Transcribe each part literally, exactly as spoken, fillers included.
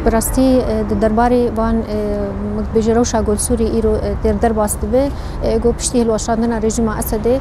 Bi rastî, e, di derbarê van, e, wek dibêje rewşa ku li Sûriyê îro, e, tê derbas dibe, e, ku piştî hilweşandina rejîma Esedê, e,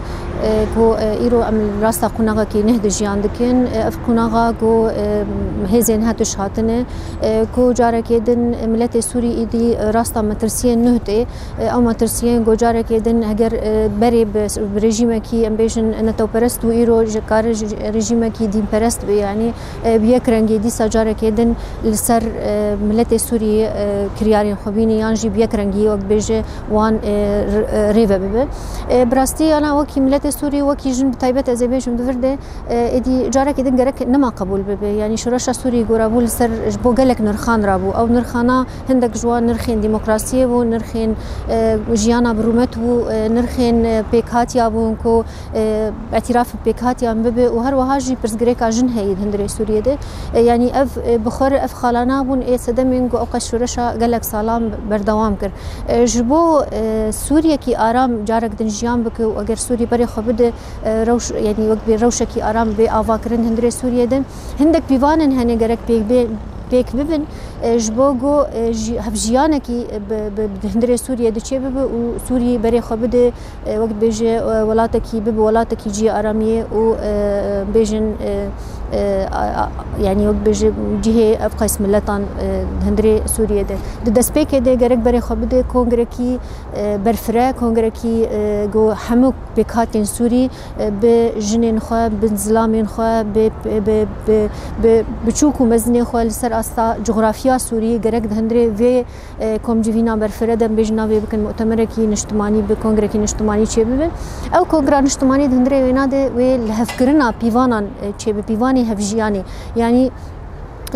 ku, e, îro em li rasta qonaxekî nuh de jiyan dikin. E, ev qonaxa ku, e, hêzên hetiş hatine, e, ku carekê din miletê Sûrî îdî, e, rasta metirsiyên nuh tê. E, ew metirsiyên ku carekê din heger, e, berê bi, bi rejîmekî, em bêjin, netewperest û îro ji kare ji rejîmekî dînperest be, yanî, e, bi yek rengî dîsa carekê din li ser, e, miletê Sûrî, e, kiryarên xwe bîne yan jî bi yek rengî wek bêje wan, e, r-, e, rêve bibe. E, bi rastî ana wekî miletê Sûrî, wekî jin bi taybet ez ê bêjim di vir de, e, êdî carekê din gerek nema qebûl bibe. Yanî şoreşa Sûrî gora bû li ser ji bo gelek nirxan rabû. Ew nirxana hindek ji wan nirxên demokrasiyê bû, nirxên, e, jiyana bi rûmet bû, e, nirxên, e, pêkhatiya bûn ku, e, îtîraf bi pêkhatiyan bibe û her wiha jî pirsgirêka jin heye di hundirê Sûriyê de. E, yanî ev, e, bi xwe re ev xalana bûn ê sedemên ku ew qas şoreşa gelek salan berdewam kir. E, ji bo, e, Sûriyekî aram carek din jiyan bike û eger Sûrî berê xwe bide, e, rewş-, yanî wek bê rewşekî aram bê avakirin hundirê Sûriyê de. Hindek pîvanên hene gerek pêk bê, pêk bibin, e, ji bo ku, e, jî, hevjiyanekî, e, bi, bi, bi hundirê Sûriyê de çê bibe û Sûrî berê xwe bide, e, wek bêje, e, welatekî bibe welatekî cihê aramiyê û, e, bêjin, e, e, a, a, yanî wek bêje cihê ev qeys miletan, e, hundirê Sûriyê de. Di destpêkê de gerek berê xwe bide kongrekî, e, berfire, kongrekî, e, ku hemû pêkhatên Sûrî, e, bi jinên xwe, bi zilamên xwe, bi, bi, bi, bi, bi biçûk û mezinên xwe li ser asta coxrafiya Sûrî gerek di hundirê vê, e, komcivîna berfire de, em bêjin navê bikin mutemerekî niştimanî, bi kongrekî niştimanî çêbibe. Ew kongra niştimanî di hundirê wêna de wê lihevkirina pîvanan, e, çêbe, pîvanê hevjiyanê. Yanî,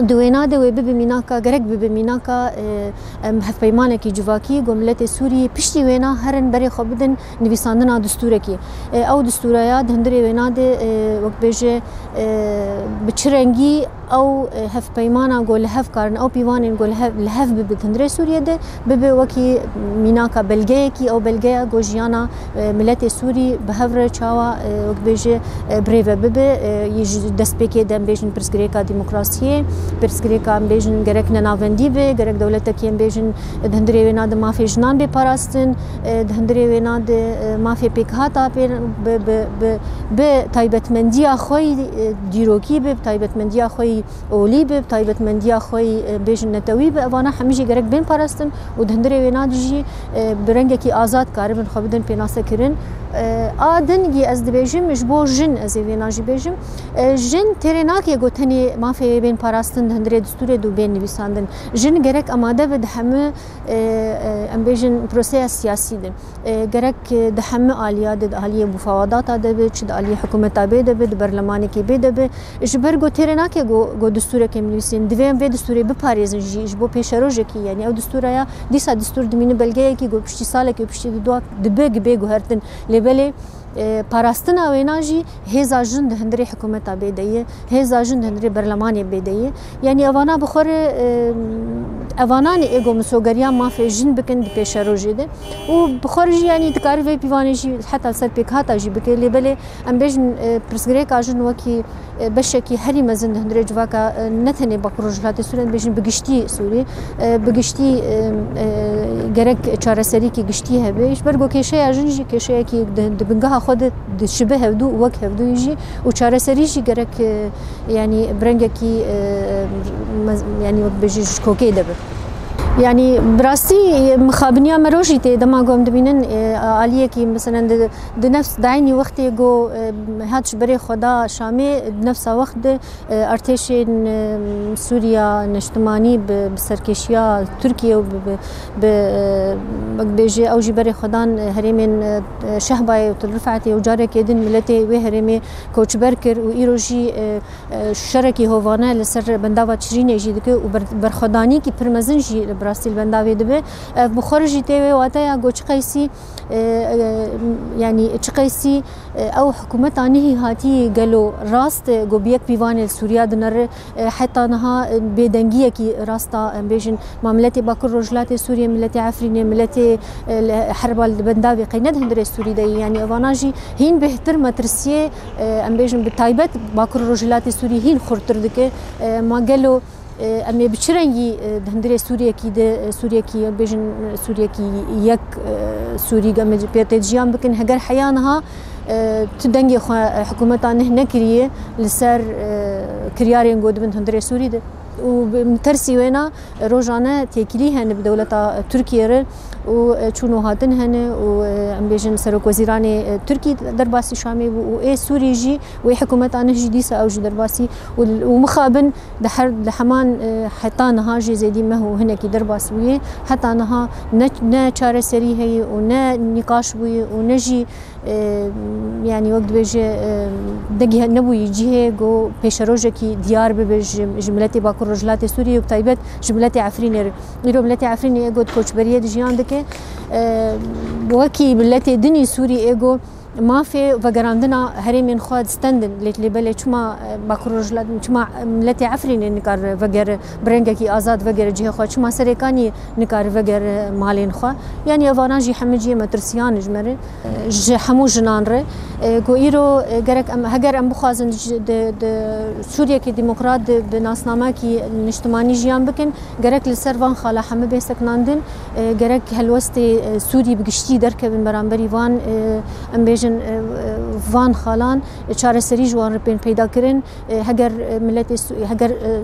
Di wêna de wê bibe mînaka, gerek bibe mînaka, e, em hevpeymanekî civakî, ku miletê Sûriyê piştî wêna herin berê xwe bidin nivîsandina distûrekî. E, ew distûra ya di hundirê wêna de, e, wek bêje, e, bi çi rengî ew, e, hevpeymana ku li hev karin, ew pîvanên ku li hev, li hev bibe di hundirê Sûriyê de, bibe wekî mînaka belgeyekî, ew belgeya ku jiyana e, miletê Sûrî bi hev re çawa, e, wek bêje, e, birêve bibe, e, yê ji destpêkê de em bêjin pirsgirêka demokrasiyê, pirsgirêka em bêjin gerek nenavendî be, gerek dewletekî em bêjin, e, di hundirê wêna de mafê jinan bê parastin, e, di hundirê wêna de, e, mafê pêkhata pê bi, bi, bi, bi taybetmendiya xwe yî, e, dîrokî be, bi taybetmendiya xwe yî olî be, bi taybetmendiya xwe yî, e, bêjin netewî be, evana hemî jî gerek bên parastin û di hundirê wêna de jî, e, bi rengekî azad karibin xwe bidin pênasekirin. E, a din yî ez dibêjim, ji bo jin ez ê vêna jî bêjim. E, jin têrê nake ku tenê mafê wê bên parastin di hundirê distûrê de û bên nivîsandin. Jin gerek amade be di hemû, e, e, em bêjin proseya siyasî de. E, gerek, e, di hemû aliya de, di aliyê mufawedata de be, çi di aliyê hikûmeta bê de be, di berlemanekê bê de be, ji ber ku têrê nake ku, ku distûrekê em nivîsîn. Divê em vê distûrê biparêzin jî, ji bo pêşerojekî, yanî ew distûra ya dîsa distûr dimîne belgeyekî ku piştî salekê û piştî du duwak dibe bê guhertin. Lê belê, e, parastina wêna jî hêza jin di hundirê hikûmeta bê de ye, hêza jin di hundirê berlemanê bê de ye. Yanî evana bi xwe re, e, evanan ê ku misogeriya mafê jin bikin di pêşerojê de. Û bi xwe re jî, yanî, dikare vê pîvanê jî heta li ser pêkhata jî bike. Lê belê em bêjin, e, pirsgirêka jin wekî, e, beşekî herî mezin di hundirê civaka, e, ne tenê Bakur Rojhilatê Sûriyê, em bêjin bi giştî Sûrî, e, bi giştî, e, e, gerek çareserîkî giştî hebe. Ji ber ku kêşeya jin jî kêşeyekî di, di bingeha xwe de dişibe hevdû û wek hevdûyî jî û çareserî jî gerek, e, yanî bi rengekî, e, mez-, yanî wek bêjî ji kokê de be. Yanî bi rastî, e, mixabiniya me rojî tê dema ku em dibînin, e, aliyekî, meselen, di, di nefs, di eynî wextê ku, e, hat ji berê xwe da Şamê, di nefsa wext de, e, artêşên, e, Sûriya neştimanî bi, bi serkêşiya Tirkiye û bi, bi, bi, e, wek bêjî ew jî berê xwe dan, e, herêmên, e, Şehbayê û Til Rifetê û carekê din miletê wê herêmê koçber kir û îro jî, e, e, şerekî hovane li ser bendava Çirînê jî dike û ber-, berxwedaniyekî pir mezin jî li, bi rastî li bendavê dibe. Ev bi xwe re jî tê wê wateya ku çi qeysî, e, e, yanî çi qeysî, e, ew hikûmeta nihî hatî gelo rast, e, ku bi yek pîvanê li Sûriya dinere, e, heta niha, e, bêdengiyekî rasta, em bêjin, ma miletê Bakur Rojhilatê Sûriyê, miletê Efrînê, miletê, e, li herba li bendavê qey ne di hundirê Sûrî de yî. Yanî evana jî hîn bêhtir metirsiyê, e, em bêjin, bi taybet Bakur Rojhilatê Sûrî hîn xurtir dike. E, ma gelo, E, em ê bi çi rengî, e, di hundirê Sûriyekî de, e, Sûriyekî, bêjin, e, Sûriyekî yek, e, Sûrî em ê pê tê jiyan bikin, heger heya niha, e, tu dengê xwe, e, hikûmeta nuh nekiriye li ser, e, kiryarên ku dibin hundirê Sûrî de. Û bi tersî wêna, e, rojane têkilî hene bi dewleta, e, Tirkiye re û, e, çûn û hatin hene û, e, em bêjin serokwezîranê, e, Tirkî derbasî Şamê bû û ê Sûrî jî wê hikûmeta nuh jî dîsa ew jî derbasî û, û mixabin di her, li heman, e, heta niha jî zêdî meh û hinekî derbas bûye. Heta niha ne, ne çareserî heye û ne nîqaş bûye û ne jî, e, yanî wek dibêje, e, negih-, nebûye cihê ku pêşerojekî diyar bibe ji, ji miletê Bakur Rojhilatê Sûriyê û bi taybet ji miletê Efrînê re. Îro miletê Efrînê ê ku di koçberiyê de jiyan dike, e, wekî miletê dinî Sûrî ê ku mafê vegerandina herêmên xwe distendin. Lê, lê belê çima, e, Bakur Rojhilat, çima miletê Efrînê nikare vegere bi rengekî azad vegere cihê xwe? Çima Serêkaniyê nikare vegere malên xwe? Yanî evana jî hemî cihê metirsiyan ji me re, e, ji hemû jinan re. E, ku îro, e, gerek em, heger em bixwazin ji, di, di Sûriyekê demokrat de bi nasnamekî niştimanî jiyan bikin, gerek li ser van xala hemî bê sekinandin, e, gerek helwestê, e, Sûrî bi giştî derkevin beramberî van, e, em bêjin, e, e, van xalan, e, çareserî ji wan re bên peyda kirin. E, heger, e, miletê Sû-, heger, e,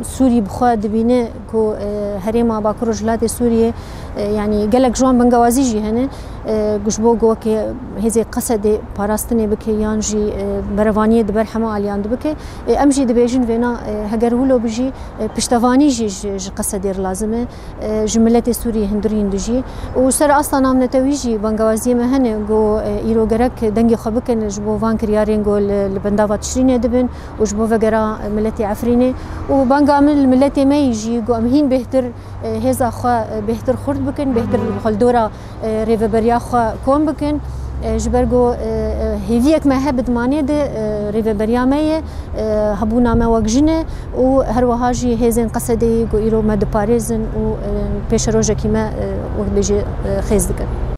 Sûrî bi xwe dibîne ku, e, herêma Bakur Rojhilatê Sûriyê, e, yanî gelek ji wan bengewazî jî hene, e, ku ji bo ku wekê hêzê Qesedê parastinê bike yan jî, e, berevaniyê di ber hemû aliyan de bike. E, em jî dibêjin vêna, e, heger wilo bijî, e, piştevanî jî ji, ji Qesedê re lazim e, e, ji miletê Sûriyê hundirîn dijî. Û ser asta navnetewî jî bangewaziyê me hene ku, e, îro gerek dengê xwe bikin ji bo van kiryarên ku li, li bendava Tişrînê dibin û ji bo vegera miletê Efrînê. Û banga min li miletê me yî jî ku em hîn bêhtir, e, hêza xwe, e, bêhtir xurt bikin, bêhtir li dora, e, rêveberiya xwe kom bikin. E, ji ber ku, e, e, hêviyek me hebe di manê de, e, rêveberiya me ye, e, hebûna me wek jin e û her wiha jî hêzên Qesedê yî ku îro me diparêzin û, e, pêşerojekî me, e, wek dibêje, e, xêz dikin.